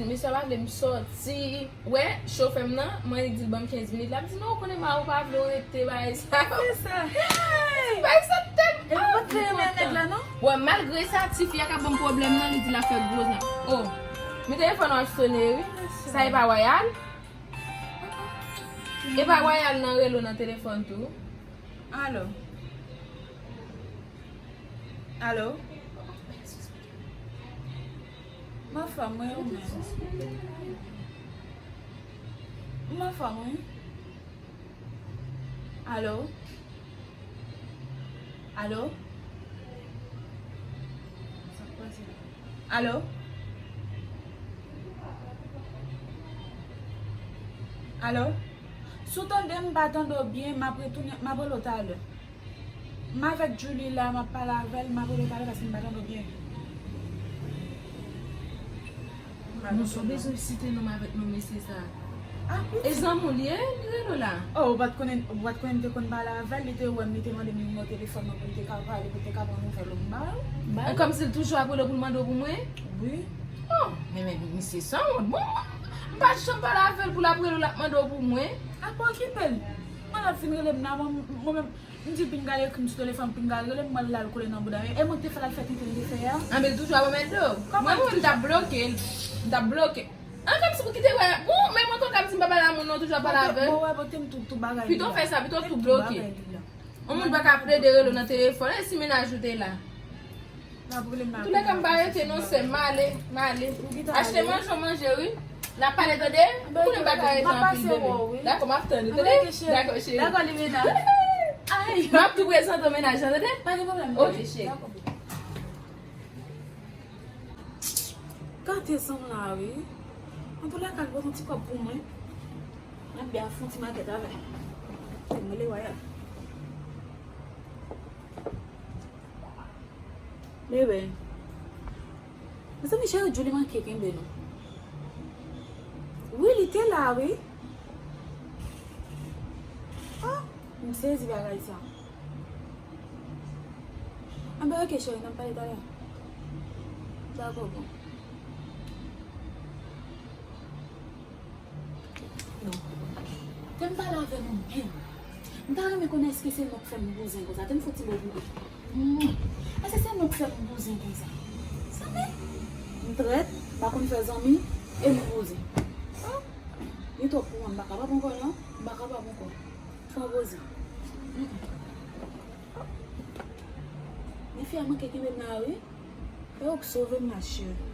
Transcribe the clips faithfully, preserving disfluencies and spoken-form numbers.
Mesye a pa vle m sòti. Wè, chofè m nan, mwen li di l ban m kenz minit. L ap di, "Non, ou konnen mari w pa vle w rete, bagay sa yo." Se sa. Hey! Bagay sa tèlman. E m pa t renmen nèg la, non? Wè, malgre sa, ti fi a k ap ban m pwoblèm nan, li di l ap fè gwo zam. Oh, men telefòn nan ap sone, wi. Sa e pa Wayal? E pa Wayal nan rele w nan telefòn tou? Alo? Alo? M anfòm, wi, ou menm? M anfòm, wi. Alo? Alo? Sa k pase la? Alo? Alo? Si w tande m, m pa tande w byen, m ap retounen, m ap rele w talè. M avèk Julie la, m ap pale avè l, m ap rele w talè paske m pa tande w byen. Non, sa w bezwen site non m avèk non mesye sa. Ah, e zanmi w li ye, li rele w la. Oh, ou pa t konnen, ou pa t konnen m te konn pale avè l, li te wè m, li te mande m nimewo telefòn mwen pou l te ka pale, pou l te ka pran nouvèl ou m ba l. E kòmsi l toujou ap rele w pou l mande w pou mwen? Wi. Oh, men, men misye sanwont. Bon, m pa t janm pale avè l pou l ap rele w, l ap mande w pou mwen. A pa okipe l. Mwen l ap fin rele m la, mwen, mwen menm, m di pinga l ekri m sou telefòn, pinga l rele m, mwen l al kole nan bouda m. E mwen k te fè l al fè tenten l te fè a. Anben, l toujou ap anmède w. Mwen, mwen, m t ap bloke l. M t ap bloke. An, kòmsi pou kite wè. Bon, men mwen konn kòmsi m pa pale a moun, non, toujou ap pale avè l. Bon, wè, pote m tout, tout bagay li la. Pito w fè sa, pito w tou bloke. Yon moun pa ka plede rele w nan telefòn, e si mennaj ou te la? Antoulèka, m pa rete non, sè m, m ale, m ale. Achte manje, w manje, wi. N ap pale, tande? Ou konnen m pa ka rete anpil demen. Dakò, m ap tann ou, tande? Dakò, cheri. Dakò, Limena. M ap tou prezante w mennaj lan, tande? Pa gen pwoblèm. Ok, cheri. Dakò. Gate zanm la, wi. Antoulèka, l pote yon ti kòb pou mwen. N ap byen fè yon ti makèt avè l. M rele Wayal. Bebe. Mezanmi, cheri, Julie manke kenbe nou. Wi, li te la, wi. Oh, m sezi bagay sa. Anben, ok, cheri, n ap pale talè. Dakò, bon. Non. Te m pale avè nou byen. M ta renmen konnen èske se nou k fè m bouzen konsa. Te m fouti bo pou ou. Hmm. Èske se nou k fè m bouzen konsa? Zanmi? M trèt, m pa konn fè zanmi, e m bouzen. Oh. Li twòp pou mwen, m pa kapab ankò non. M pa kapab ankò. Fò m poze. Mm-mm. Men fi a manke kenbe m la, wi. E ou k sove m, ma chère.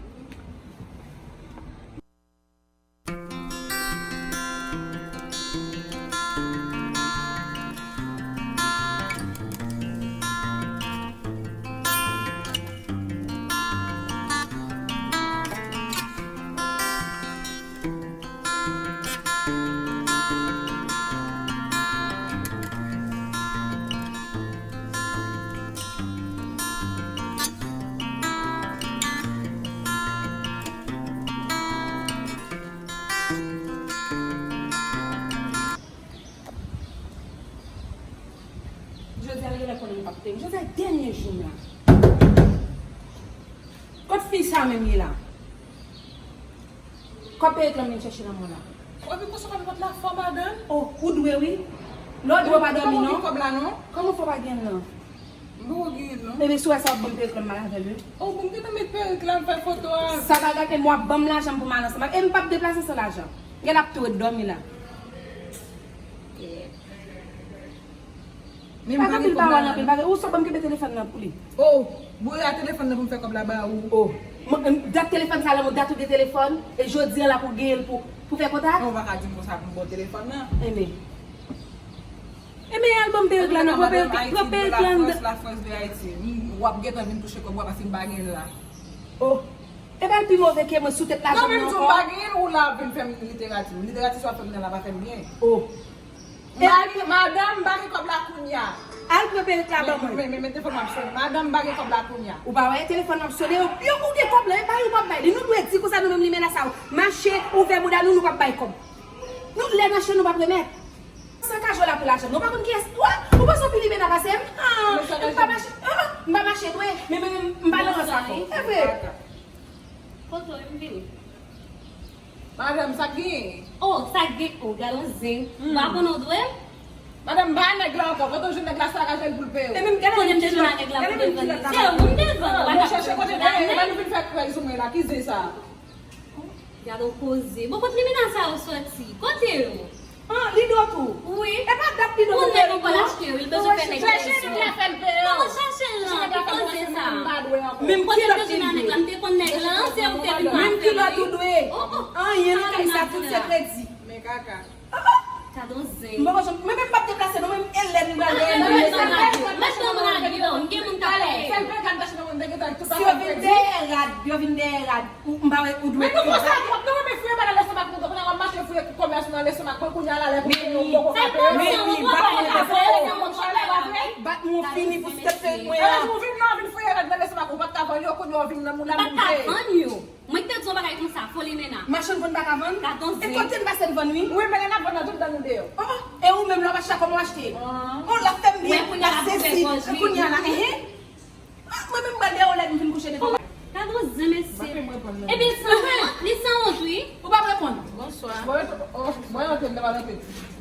Jodi a, l genlè konnen m p ap te. Jodi a, dènye jou m la. Kot fi sa menm ye la? Kòb perik lan m vin chèche nan men w la. Epi konsa w pa vin pot la fò, madanm? Oh, ou dwe wi. Lè w dwe w pa dòmi non. Kòb la non. Kòman fò pa gen l nan? M poko gen l non. Ebyen si w wè sa w ap ban m perik lan m al avè l wi. Oh, bon, m gentan met perik la, m fè foto a. Sa pa gate m, w ap ban m lajan m pou m al ansanm ak, e m p ap deplase san lajan. Gen l ap tou ret dòmi la. Pa gen anpil pawòl anpil bagay. Ou sot ban m kenbe telefòn nan pou li. Oh, boure a telefòn nan pou m fè kòb la ba ou. Oh. Dat telefòn sa la, dat ou gen telefòn, e jodi a la pou genyen l pou, pou fè kontak? Non, ou pa ka di m konsa pou m ba w telefòn nan. Ebyen. Ebyen, al ban m perik la, non, pran perik la, pran perik la. Lafrans, lafrans de Ayiti. M, w ap gentan vin touche kòb ou a paske m pa gen l la. Oh. E pa l pi move ke mwen sou tèt lajan m nan ankò. Non, menm si w pa gen l, ou la ap vin fè m literati. Literati sa w ap fè m nan la pa fè m byen. Oh. Madanm, m pa gen kòb la kounye a. Al pran perik la ban mwen. Men, men, men telefòn m ap sonnen. Madanm, m pa gen kòb la kounye a. Ou pa wè telefòn m ap sonnen, yo, yo, ou gen kòb la, e pa yo p ap bay li. Nou dwe di konsa nou menm limena sa yo. Mache, ouvè bouda nou, nou p ap bay kòb. Nou lè mache, nou p ap remèt. Sa ka jwe la pou lajan. Nou pa konn kiyès. Ou, ou panse w pi limena pase m? Ah, m pa mache, ah, m pa mache dwe. Men, men, men, m pa nan rans avè w. E vre. Foto, m vini. Madanm, sa k genyen? Oh, sa k gen? Oh, gad yon zen. Ou pa konn ou dwe? Madanm, bay nèg la ankò. Kote w jwenn nèg la sakaje l pou l peye w? E menm konnen m te jwenn a nèg la pou te vann li. Se ou m te vann, ou pa ka chèche kote l ye. Epa nou vin fè kwèy sou mwen la. Ki zen sa? Gad yon koze. Bon, kot limena sa yo soti? Kote yo? Ah, Lido tou? Wi. E pa dat Lido nou te li non? Ou wè chèche nèg la fè l peye w. Chèche nèg la fè l peye w. Menm kilòt li dwe. Menm kilòt ou dwe. Anyen nan kay sa tout se kredi. Men kaka. Gad yon zen. Mwen menm m p ap deplase non, menm e lè nou pral gen. Mèt ban m radyo, m gen moun k ap peye. Sèl peye ka m ta chita mwen te gentan tout. Si yo vin dèyè rad, yo vin dèyè rad. Ou, m pa wè ou dwe. Men nou konsa twòp, nou renmen fouye bagay lestomak nou, kounye a w ap mache fouye kòmès nan lestomak mwen, kounye a la lè pou mwen, ou poko ka peye. Men wi, bat mwen fini pou tèt mwen an. Ou vin la, ou vin fouye rad nan lestomak ou, ou pa t ka vann yo, kounye a w vin nan moun la moun peye. Mwen te di yon bagay konsa, fo limena. Machann vann pa ka vann? E kote n pase n vann wi. Wi, men lè n ap vann nan tout dan nou deyò. Oh, oh, e ou menm la w pa chita kòman w achte? Oh, l ap fè m byen, l ap sezi. Kounye a la, enhen. Ah, mwen menm m pral dèyè w lè m fin kouche devan. Gad yon zen mesye. Epi l sanwont, li sanwont wi. Ou p ap reponn. Bonswa. Mwen rantre, m ta pral rantre.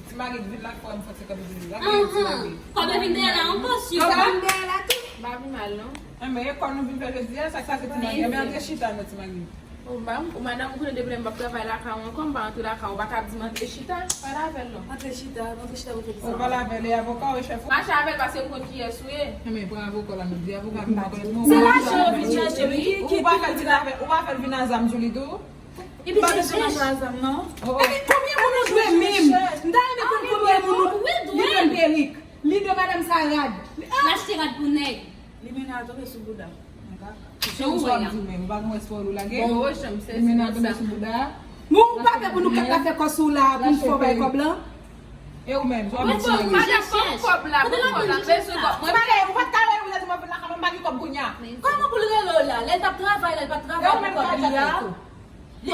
Ti Mari vin la fò m santi kòm di la. Kòm yo vin dèyè la ankò, si. Kòm yo vin dèyè la tou. M pa pi mal non. Enben e kò nou vin fè jodi a, sa k pase Ti Mari? Enben antre chita non Ti Mari. Ou pa, ou madanm, ou konnen depi lè m p ap travay lakay ou ankò, m pa antre lakay ou, ou pa ka ap di m antre chita, pale avè l non. Antre chita, antre chita pou fè kisa? Ou pale avè l, e avoka w e chèf ou? Mache avè l paske m konn kiyès ou ye. Enben pran avoka w la, nou di avoka vin pa konèt mwen. Se lajan yo vin chèche wi. Ou pa fè l vin avè, ou pa fè l vin a zam sou li tou? Epi se jèj. Epi konbyen moun ou dwe menm? M ta renmen konn konbyen moun ou dwe. Li vann perik. Li dwe madanm sa rad. L achte rad pou nèg. Limena tonbe sou bouda. Se ou sa w ap di menm, ou pa gen espwa ou lage. Limena tonbe sou bouda. Bon, ou pa pè pou nou kat la fè kò sou la, pou n fè w bay kòb lan. E ou menm, sa w ap di? Madanm, ban m kòb la, ban m kòb la, m bezwen kòb. Mwen pale, ou pa t ka rele m, ou ta di m ap vin lakay mwen, m pa gen kòb kounye a. Kòman pou l rele w la? Lè l t ap travay la, l pa t travay pou kòb li a?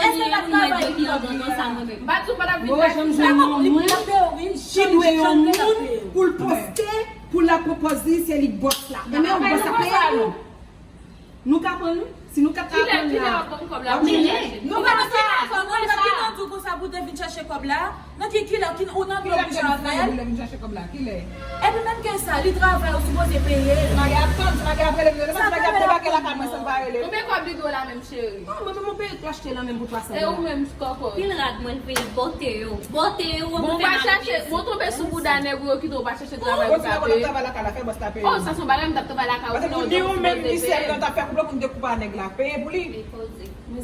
Èske l pa travay pou kòb li a? M pa di w pa t ap vin lakay mwen. Ki dwe yon moun pou l poste, pou l ap pwopoze, se li k bòs la. Enben yon bòs ap peye nou. Nou ka pran l wi. Si nou ka pran l la. Kilè, kilè w ap ban m kòb la pou mwen chache? Nou pa nan sa. Mwen te di w konsa pou te vin chache kòb la. Nan ki, kilè, ki, ou nan dlo bouch avè l? Kilè vin chache kòb la? Kilè? Epi menm ke sa, li travay, ou sipoze peye l. Ti Mari ap tann, Ti Mari ap rele m, lè Ti Mari ap debake lakay mwen san m pa rele l. Konbyen kòb li dwe w la menm cheri? Oh, mwen menm mwen peye tou achte lan menm pou twa san dola. E ou menm kòkòt? Pil rad mwen l peye, bote yo. Bote yo, bon, ou pa chache, bon, tonbe sou bouda nèg ou yo kite w pa chache travay pou ka peye. Bon, ti nèg ou t ap travay lakay la, fè bòs la peye. Oh, sa se yon bagay m t ap travay lakay ou, sinon ou te sipoze peye. Mezanmi. Mwen menm mwen pa t ap fè koup la pou n te koupe a nèg la peye pou li. Mwen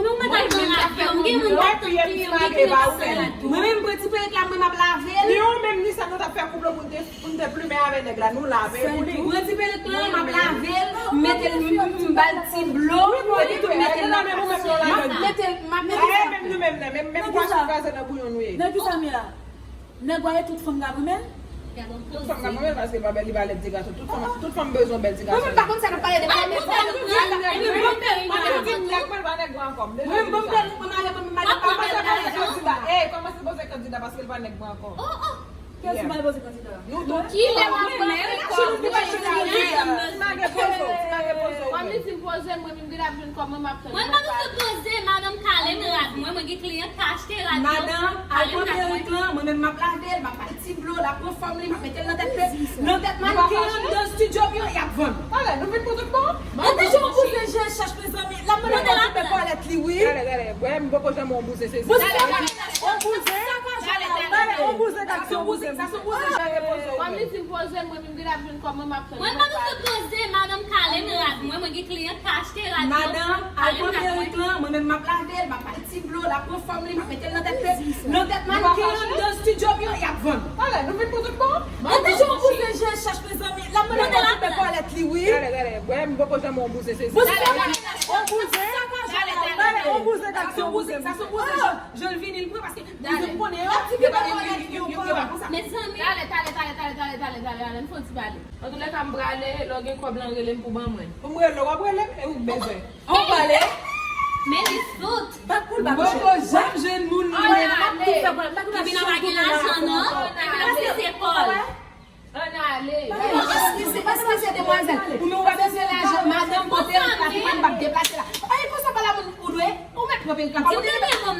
menm mwen pa t nan radyo, m gen moun k ap tann peye m, m gen kle nan sèl tou. Mwen menm pran ti perik la, mwen m ap lave l. Ni ou menm ni sa nou t ap fè koup la pou n te, pou n te plimen avè nèg la, nou la peye pou li. Pran ti perik la, m ap lave l, m mete l, m, m ba l ti dlo, epi tou m mete l nan kachèt. M ap mete l, m ap mete l. Menm nou menm nan, menm, menm pwason kraze nan bouyon nou ye. Nan kisa m ye a? Nèg ou a ye tout fanm ka goumen? Tout fanm ka goumen paske l pa bèl, li pa lèd ti gason. Tout fanm, tout fanm bezwen bèl ti gason. Mwen menm pa konn sa n ap pale de. Mwen menm ban m pèl, mwen pa nèg mwen ankò. Mwen menm ban m pèl, mwen pa nèg mwen, mwen pa nèg mwen. Kòmanse poze kandida, ey, kòmanse poze kandida paske l pa nèg mwen ankò. Kiyès ki pa poze kandida? Nou tout. Kilè w ap pran kòb mwen? Ti Mari poze w, Ti Mari poze w. Kòm li di m poze, mwen menm gen ap jwenn kòb mwen, m ap tann. Mwen pa bezwen poze, madanm kale m rad mwen, mwen gen kliyan k achte rad yo. Madanm, al pran perik lan, mwen menm m ap lave l, m ap ba l ti dlo, l ap pran fòm li, m ap mete l nan tèt pe, nan tèt mannken anndan estidyo m yo, y ap vann. Talè, nou vin pou tout bon? Mwen te jwenn yon bouzen Jean Chach, mezanmi, l ap mande m pou koupe kòlèt li, wi. Gade, gade, wè, m poko janm wè yon bouzen sezi. Yon bouzen? Yon bouzen k ap di yon bouzen. Sa se yon bouzen. Kòm li di m poze, mwen menm gen ap jwenn kòb mwen, m ap tann. Mwen pa bezwen poze, madanm kale m rad mwen, mwen gen kliyan k achte rad yo. Madanm, al pran perik lan, mwen menm m ap lave l, m ap ba l ti dlo, l ap pran fòm li, m ap mete l nan tèt pe, nan tèt mannken anndan estidyo m yo, y ap vann. Talè, nou vin pou tout bon? Mwen te jwenn yon bouzen Jean Chach, mezanmi, l ap mande m pou koupe kòlèt li, wi. Gade, gade, wè, m poko janm wè yon bouzen sezi. Yon bouzen? Yon bouzen k ap di yon bouzen. Sa se yon bouzen. Jan l vini, l pran, paske bouzen m konnen yo, yo pa gen vini, yo pa konsa. Mezanmi. Talè, talè, talè, talè, talè, talè, talè, talè, n fè yon ti pale. Antoulèka, m prale, lè w gen kòb lan, rele m pou ban mwen. Pou m rele w, w ap rele m, e ou k bezwen. An pale. Men li sot. Bat pou l, bat pou l. Mwen poko janm jwenn moun mwen. Ki vin an pa gen lajan, non. Epi l ap sezi kò l. Ann ale. Eskize, eskize, demwazèl. Ou menm ou pa bezwen lajan, madanm, pote l, la pou mwen, m p ap deplase la. Ay, konsa pale a moun ou dwe. Ou mèt pran perik la. Ou te gen manm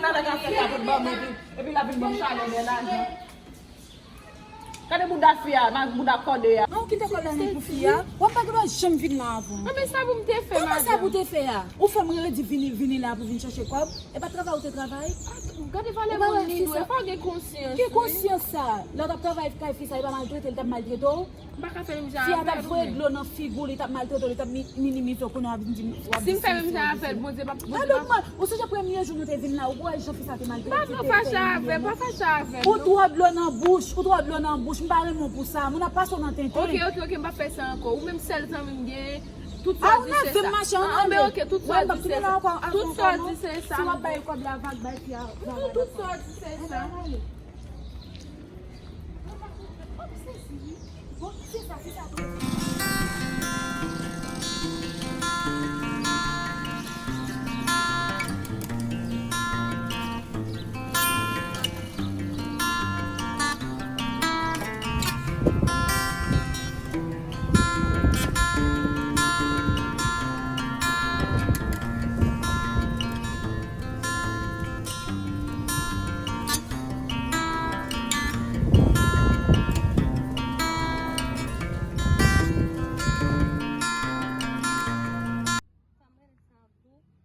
Ann al nan kafe la pou l ban mwen, epi, epi l ap vin ban m chalè dèyè lajan. Gade bouda fi a, nan bouda kòde a. Non, kite kòlè nan pou fi a. W ap pa gen dwa janm vin la avan. Anben sa pou m te fè, madanm. Kòman sa pou te fè a? Ou fè m redi vini, vini la pou vin chache kòb. E pa travay ou te travay? Gade valè moun li dwe, pa gen konsyans. Ki konsyans sa? Lè w t ap travay kay fi sa, li pa maltrete, li t ap maltrete w? M pa ka fè menm jan avè l. Fi a t ap voye dlo nan figi w, li t ap maltrete w, li t ap mi-, minimize w, kounye a vin di m w ap disrespekte. Si m fè menm jan avè l, Bondye p ap, Bondye p ap. Gade w, ou sonje premye jou nou te vin la, ou wè jan fi sa te maltrete w, te fè w imilye nou. M pa fache avè l, m pa fache avè l, non. Ou twò dlo nan bouch, ou twò dlo nan bouch, m pa renmen w pou sa, moun ap pase w nan tenten. Ok, ok, ok, m p ap fè sa ankò. Ou menm sèl zanmi m genyen, tout sa w di se sa. Anben ok, tout sa w di se sa. Tout sa w di se sa. Si w ap bay kòb la vag, bay fi a vag. Tout sa w di se sa.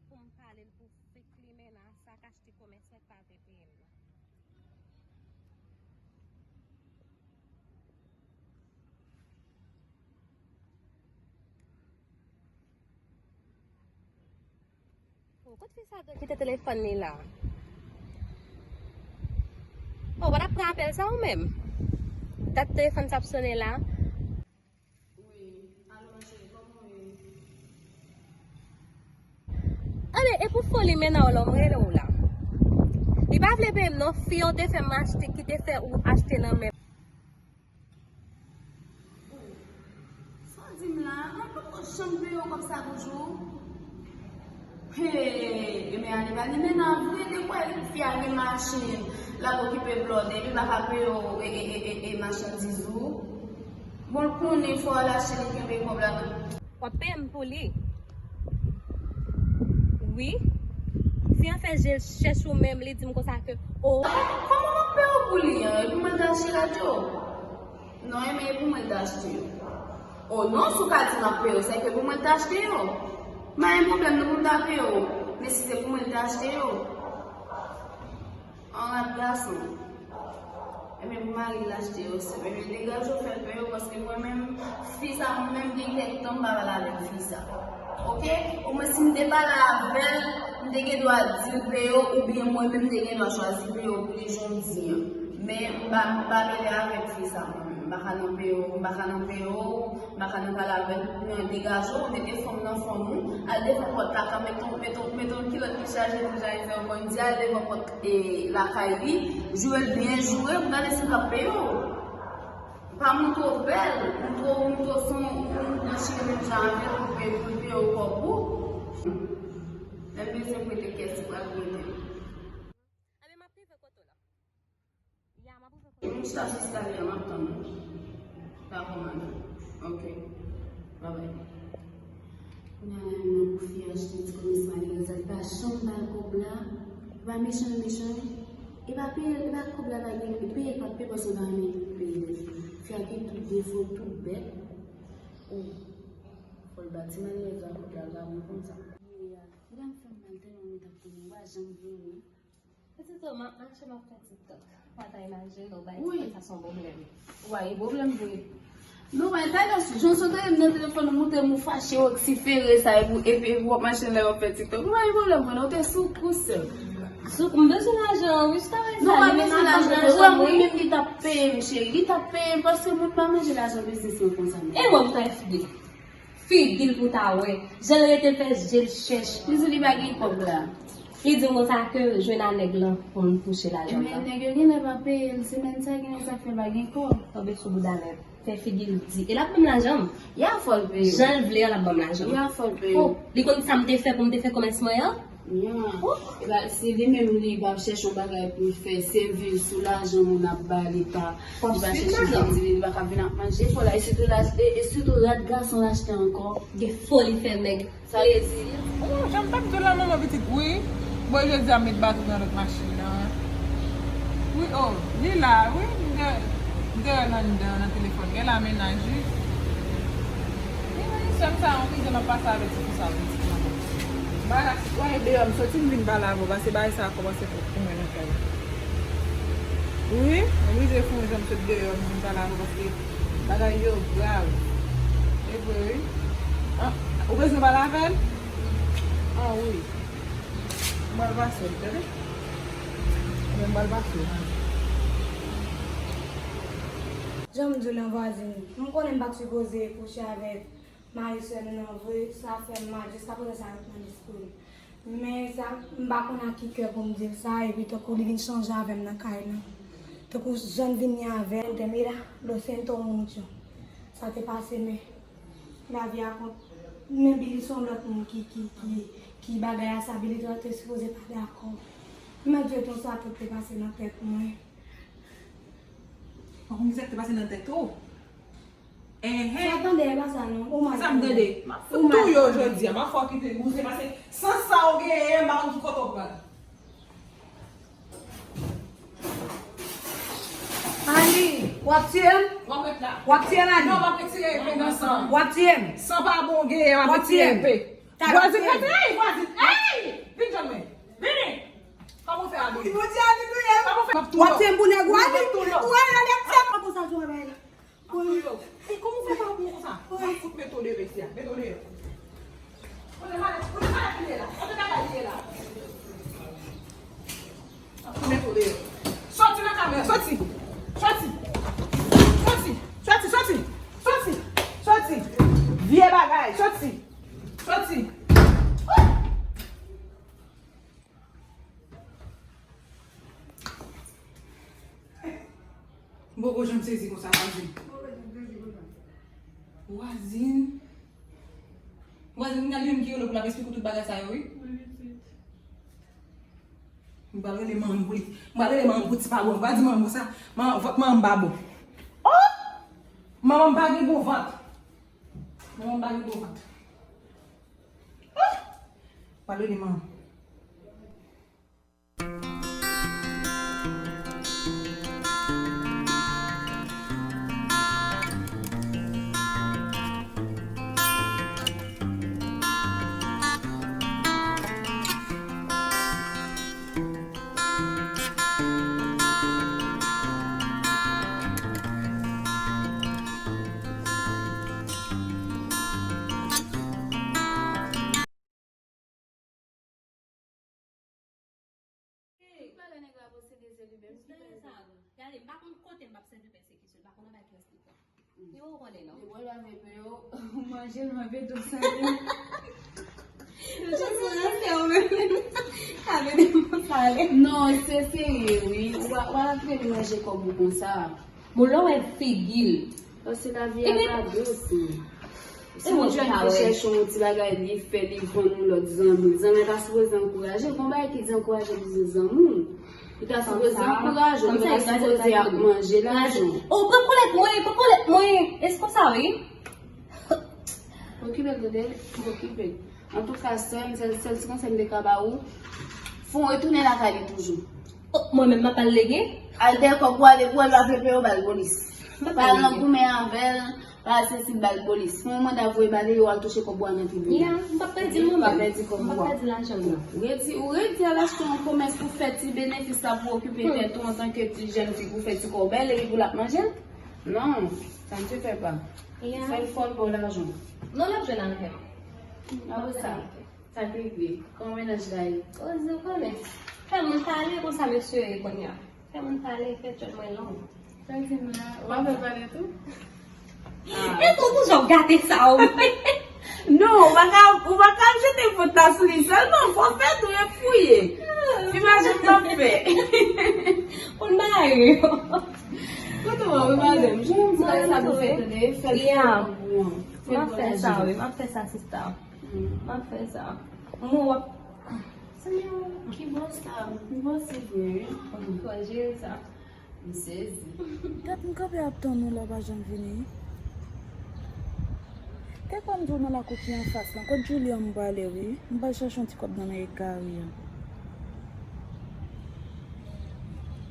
Pou m pale l pou fèk limena sa k achte kòmès mwen k pa vle peye m nan. O, kot fi sa t kite telefòn li la? O, w pa t ap pran apèl sa ou menm? Dat telefòn sa ap sonnen la. Wi, alo, ma cheri, kòman w ye? Anben, e pou foli mennaj w la, m rele w la. Li pa vle peye m non, fi an te fè m achte, ki te fè ou achte nan men m. Sa w di m la, mwen poko janm peye w kòb sa toujou. Hey, ebyen, ale ba limena vre, de kwè fi a gen machin, l ap okipe blòdè, epi l pa ka peye w, e, e, e, e, e machandiz ou. Bon, l konnen fò w al achte, li kenbe kòb la nan. W ap peye m pou li. Wi. Fi an fè je l chèch ou menm, li di m konsa ke, o. Kòman m ap peye w pou li an? Epi mwen te achte rad yo? Non, ebyen, e pou mwen te achte yo. O non, si w ka di m ap peye w, se ke pou mwen te achte yo. M pa gen pwoblèm non pou m ta peye w. Men si se pou mwen te achte yo. An rat gason. Ebyen, pou mari l achte yo, se, ebyen, degaje w fè l peye w, paske mwen menm, fi sa, mwen menm, gen kèk tan m pa pale avèk fi sa. Oke? Omwen, si m te pale avè l, m te gen dwa di l peye w, oubyen mwen menm, m te gen dwa chwazi peye w pou li jan w di an. Men, m pa, m pa mele avèk fi sa, mwen menm. M pa ka nan peye w, m pa ka nan peye w, m pa ka nan pale avè l, men degaje w, mete fanm nan fanm ou, al devan pòt la, ka mete yon, mete yon, mete yon kilòt ki chaje deja, e fè yon bandi, al devan pòt, e, lakay li, joure l byen joure, pou gade si l p ap peye w. Pa montre w bèl, montre w, montre w se yon, yon, yon chire menm jan avè l pou peye, pou l peye w kòb ou. Lè l bezwen prete kès, li pral prete. Anben, m ap rive kote w la. Ya, m ap rive kote w. M chita sou eskalye a, m ap tann ou. Dakò, madanm. Ok. Babay. Kounye a la, menm nan pou fi a achte ti kòmès malerèz la, li pa janm ba l kòb la. Li pa mechan, li mechan. E pa peye, e pa kòb la pa gen, e peye l p ap peye paske l pa renmen peye dèt li. Fi a gen tout defo, tout bèt. O, fò l ba ti malerèz la kòb la, l pa bon konsa. Li a, li pa fè m mal tèlman mwen t ap tann ou, ou pa janm vini. Pitit o, m ap mache, m ap fè TikTok. Ou pa ta imajine w, bay TikTok sa se yon pwoblèm. Wi, pwoblèm vre. Non, men talè, jan w sot rele m nan telefòn, ou montre m ou fache, ou oksifere sa, epi, epi, epi w ap mache lè w ap fè TikTok. Ou pa gen pwoblèm vre, non, ou te sou kou, sè. Sou kou, m bezwen lajan, wi, sa. Non, m ap bezwen lajan. Ou wè mwen menm li t ap peye m, cheri. Li t ap peye m paske moun pa manje lajan biznisman konsa menm. E mwen m fè figi. Figi l pou ta wè. Jan l rete fè je l chèch. Li di li pa gen kòb la. Li di m konsa ke l jwenn a nèg lan pou l touche lajan. Ebyen, nèg yo genlè pa peye l semèn sa, genlè sa k fè l pa gen kòb. Tonbe sou bouda nèt. Fè figi l di. E l ap ban m lajan m. Ya, fò l peye w. Jan l vle an, l ap ban m lajan m. Ya, fò l peye w. Oh, li konn sa m te fè pou m te fè kòmès mwen an? Ya. Oh. E ba, si li menm li pa ap chèche yon bagay pou l fè, se viv sou lajan moun ap ba li pa. Li pa chèche, li di li pa ka vin ap manje fò la. E sitou la, e, e sitou rad gason l achte ankò. Gen foli fè nèg. Sa vle di. Oh, jan m t ap di w la, manman pitit, wi. Bon, jodi a m met batri nan lòt machin nan. Wi, oh, li la, wi. M te, m te wè l anndan nan telefòn. Gen la mennaj, wi. Wi, wi, sè m sa, yon mizè m ap pase avèk ti fi sa, wi, ti fi sa. Bagay, wè, deyò, m soti, m vin pale avè w, paske bagay sa a kòmanse pou, pou mwen nan kay la. Wi, m oblije fè yon jan m sot deyò, m vin pale avè w, paske bagay yo grav. E vre, wi. Ah, ou bezwen pale avè l? Ah, wi. M pral pase w, tande? Mwen, m pral pase w. Jan m di w lan, vwazin, m konnen m pa t sipoze kouche avèk mari sè nou nan vre, sa fè m mal, jiskaprezan sa ret nan lespri m. Men sa, m pa konn ak ki kè pou m di l sa, epi tankou li vin chanje avè m nan kay lan. Tankou jan l vin ni avè m, te mira, lo siento mucho. Sa te pase, men lavi a kont, men Billy se yon lòt moun ki, ki, ki, ki bagay a sa, Billy te, te sipoze pa dakò. Malgre tout sa, tout te pase nan tèt mwen. Ou konn ki sa k te pase nan tèt ou? Enhen. Sa tande, e pa sa non. Ou mal tande. Sa m tande. M ap fout touye w jodi a. M ap fè w kite wouze pase sans sa w genyen, m pa konn ki kote w pral. Ali, w ap tiye m? W ap ret la. W ap tiye m, Ali? Non, m ap retire epe nan san. W ap tiye m? San pa bon genyen, m ap retire epe. W ap tiye m? Vwazin, tiye m. Ey, vwazin, ey! Vin jwenn mwen. Vini. Kòman w fè a, Billy? Kòman w fè? W ap tiye m pou nèg ou, Ali? Ou wè nan nèg sa. Kòman sa, sou bagay la? Ap touye w. E kòman w fè pa bon konsa? M ap fout mete w deyò isi a. Mete w deyò. Kote malèt, kote malèt li ye la? Kote bagay li ye la? M ap fout mete w deyò. Soti nan kamera, soti. Soti. Soti. Soti, soti. Soti. Soti. Vye bagay, soti. Soti. M poko janm sezi konsa, vwazin. Vwazin. Vwazin, kounye a li menm ki rele w pou l ap esplike w tout bagay sa yo, wi. M pral rele manman m pou li. M pral rele manman m pou ti pa bon. M pral di manman m konsa, manman, vant manman m pa bon. Oh! Manman m pa gen bon vant. Manman m pa gen bon vant. Oh! M pral rele manman m. Talè nèg la posede se li menm ki pèse. Gade, m pa konn kote m p ap sèvi pèsekisyon, m pa konn anba kiyès li pran. Yo, ou konnen non. Li wè l ap epe yo, ou manje l, manje tou sa. Yo jis ranse ou menm. Avè de bon talè. Non, se serye, wi. Ou pa, ou pa ap vin manje kòb ou konsa. Bon, lè w wè figi l. Paske lavi a pa dous, wi. Si yon jèn fi chèche yon ti bagay, li fè, li vann yon lòt zanmi l. Zanmi l ta sipoze ankouraje l. Gon bagay ki di ankouraje biznis zanmi w. Li ta sipoze ankouraje w, li pa ta sipoze ap manje lajan w. Oh, pran kolèt mwen, pran kolèt mwen. E se konsa, wi. Okipe l, tande, okipe l. Antouka, sè m, sèl, sèl ti konsèy m te ka ba ou, fè w retounen lakay li toujou. Oh, mwen menm, m ap al lege? Al dèyè kòb ou ale, pou w al pa fè peyi w, ba l polis. Pa al nan goumen avè l, pa al sesi, ba l polis. Fè yon manda voye ba li, yo al touche kòb ou a nan tribinal. Ya, m p ap pèdi l non. Pa pèdi kòb ou a. M p ap pèdi lajan m nan. Ou redi, ou redi al achte yon komès pou fè ti benefis la, pou okipe tèt ou antanke ti jèn fi, pou fè ti kòbèy, epi pou l ap manje l? Non, ça ne se fait pas. Ya. Fè l fò l ba w lajan. Non, l ap jwenn avè m. Apre sa, sa k rive? Kòman mennaj la ye? O, nou konnen. Fè moun pale konsa, mesye, kounye a. Moun pale, fè tchòt mwen long. Sa di m la, w ap fè pale tou? E pou, pou jan w gate sa, w. Non, ou pa ka, ou pa ka jete fot la sou li sèlman, fò w fè tou e fouye. Imajin m ap fè. Pou n bare yo. Kote w ap repaze m? Jan m di bagay sa pou fè, tande, fè l pou an. M ap fè sa, wi, m ap fè sa, sista. M ap fè sa. Mwen w ap Ki bò sa? Ki bò se vre, wi. Fò jere sa. M sezi. Dat m kanpe ap tann ou la, ou pa janm vini. Te kwè m di w nan lakou ki anfas lan. Kot Julie an m prale, wi. M pral chache yon ti kòb nan men Egari an.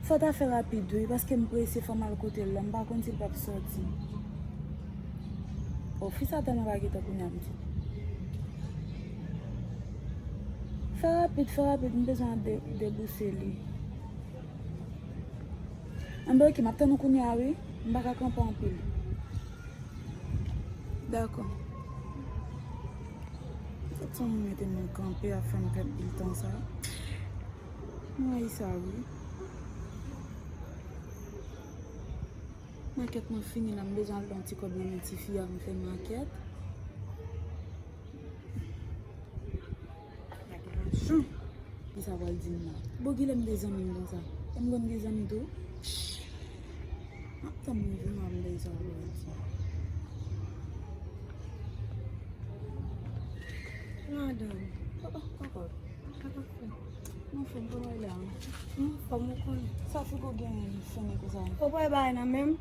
Fò ta fè rapid, wi, paske m prese, fò m al kote l la. M pa konn si l p ap sòti. O, fi sa tèlman pa gen tan kounye a, pitit. Fè rapid, fè rapid, m bezwen de-, debouse li. Anben, oke, m ap tann ou kounye a, wi. M pa ka kanpe anpil. Dakò. Fòk se yon moun mete m kanpe ap fè m pèd pil tan sa. M rayi sa, wi. Makèt mwen fini la, m bezwen al pran ti kòb nan men tifi a, m fè makèt. Gade lajan. Kisa pral di m la? Bon, kilè m te zanmi m konsa? E m konn gen zanmi tou? M ap tann mwen vin wè m de sa pral di. Madanm. Oh, oh, papa. Sa k ap fè? Mwen fè m konn wè la. Mwen fè m konnen. Sa fouko gen fini konsa? Ou pa bay nan menm?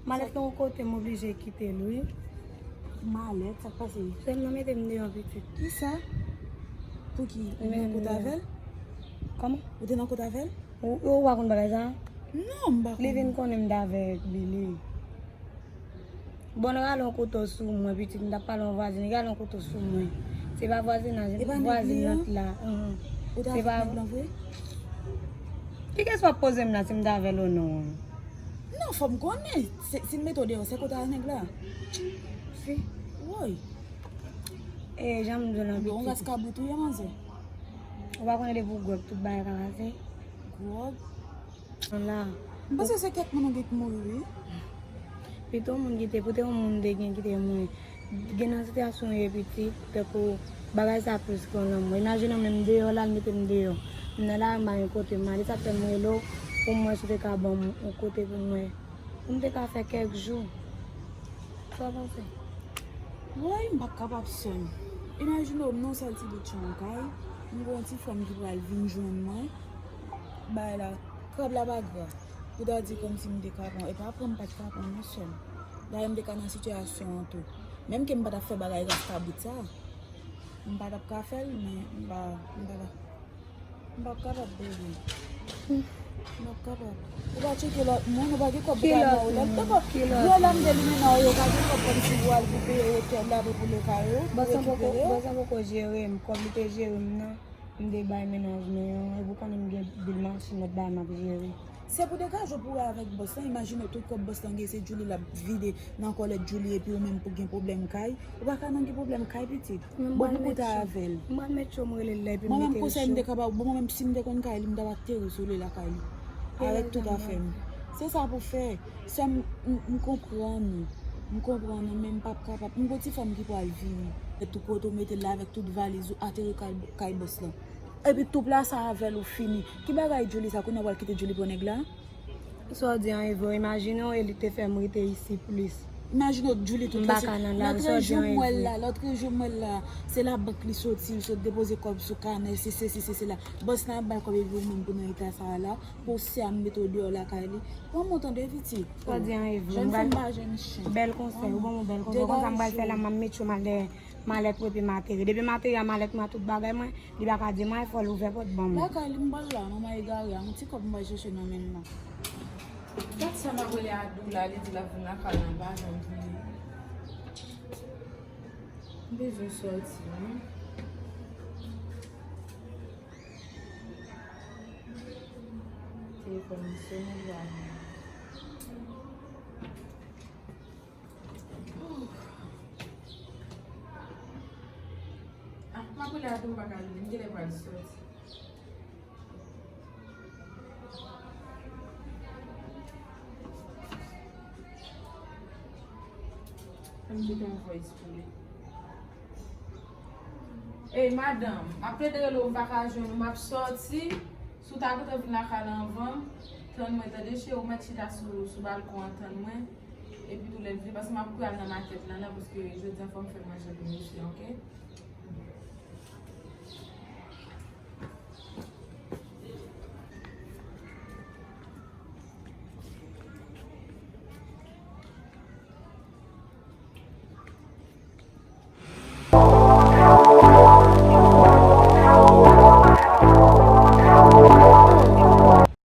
Malèt lan yon kote, m oblije kite l, wi. Malèt, sa k pase? Frè m nan mete m deyò, pitit. Kisa? Pouki? Ou te nan kote avè l? Kòman? Ou te nan kote avè l? Ou, ou pa konn bagay sa? Non, m pa konn. Li vin konnen m t avèk Billy. Bon, l rale yon kouto sou mwen, pitit, m t ap pale yon vwazin, li rale yon kouto sou mwen. Se pa vwazinaj, vwazin nan la. Ou te avèk nèg lan vre? Ki kesyon w ap poze m la si m t avè l ou non? Non, fò m konnen. Se, si m mete w deyò, se kote a nèg la? Si. Woy. E, jan m di w lan pitit. Yon ras kabrit ou ye, manzè. Ou pa konnen depi w gwòg, tout bagay ka pase. Gwòg? La. M panse se kèk moun ou gen ki mouri, wi. Pito moun ki te, pou te yon moun te gen ki te mouri. Gen nan sitiyasyon ou ye pitit, tankou bagay sa plis ke yon lanmò. Imajine w menm deyò la, l mete m deyò. M nan lari, m pa gen kote m ale, sa fè m rele w, pou m wè si w te ka ban m yon kote pou mwen. Pou m te ka fè kèk jou. Sa w panse? Woy, m p ap kapab sè m. Imajine w, m nan yon sèl ti bout chanm kay, m gen yon ti frè m ki pral vin jwenn mwen. Bagay la, krab la pa gra. Pou ta di kòmsi m te ka pran, e pa pran m pa t ka pran non sè m. Dayè m te ka nan sitiyasyon an tou. Menm ke m pa t ap fè bagay ras kabrit sa, m pa t ap ka fè l, men m pa, m pa t ap, m p ap kapab, baby. M p ap kapab. Ou pa tcheke lòt moun, ou pa gen kòb pou ta nan otèl. Ki lòt moun? Yo la m te limena w yo, ou pa gen kòb kòmsi pou al pou peye otèl la, pou, pou lokal yo, pou rekipere yo. Bòs lan poko jere m, kòb li te jere m nan. M te bay mennaj mwen an, epi w konnen m gen bil machin, lòt bagay m ap jere. Se pou degaje w pou wè avèk bòs lan, imajine w tout kòb bòs lan gen se Djouly l ap vide nan kòlèt Djouly epi ou menm pou gen pwoblèm kay. Ou pa ka nan gen pwoblèm kay pitit. Bon, pou koute avè l. M pral met cho, m rele l la epi m mete l cho. Mwen menm konsèy m te kapab, bon, mwen menm si m te konn kay li, m t ap ateri sou li lakay li. Avèk tout afè m. Se sa pou fè. Sè m, m, m konprann ou. M konprann ou, men m p ap kapab. M gon ti frè m ki pral vini. E tout kote w mete l la avèk tout valiz ou ateri kay, kay bòs lan. Epi tout plas sa avè l ou fini. Ki bagay Djouly sa, kounye a w pral kite Djouly pran nèg la? Sa w di an e vre, imajine w, e li te fè m rete isi plis. Imajine w, Djouly tout lè se, lòt jou m wè l la, lòt jou m wè l la, se labank li soti, li sot depoze kòb sou kanè, se sesi, se sela. Bòs lan ap ba l kòb epi ou menm pou nan eta sa a la, pou sè a m mete w deyò lakay li. Pran m ou tande pitit. Sa w di an e vre. Jèn fanm pa jèn chen. Bèl konsèy, ou ban m yon bèl konsèy. Konsa m pral fè la, m ap met yo mal dèyè. Malèt mwen epi m ateri. Depi m ateri a malèt mwen a tout bagay mwen, li pa ka di m anyen, fò l ouvè pòt ban mwen. Lakay li m pral la, manman egare a, yon ti kòb m pral chèche nan men l la. Dat sa m ap rele Adou la, li di l ap vin lakay la, m pa janm vini. M bezwen sòti, wi. Telefòn m sonnen, m pa vini. Ah, m ap rele Adou, m pa ka rele, m genlè pral sòti. M kite yon voice pou li. Ey, madanm, m ap plede rele w, m pa ka jwenn ou, m ap sòti. Si w ta gentan vin lakay la anvan m, tann mwen, tande, cheri, ou mèt chita sou, sou balkon an, tann mwen. Epi tou lè m vini, paske m ap kouri al nan makèt la, nan, paske jodi a fò m fè manje pou mesye, oke?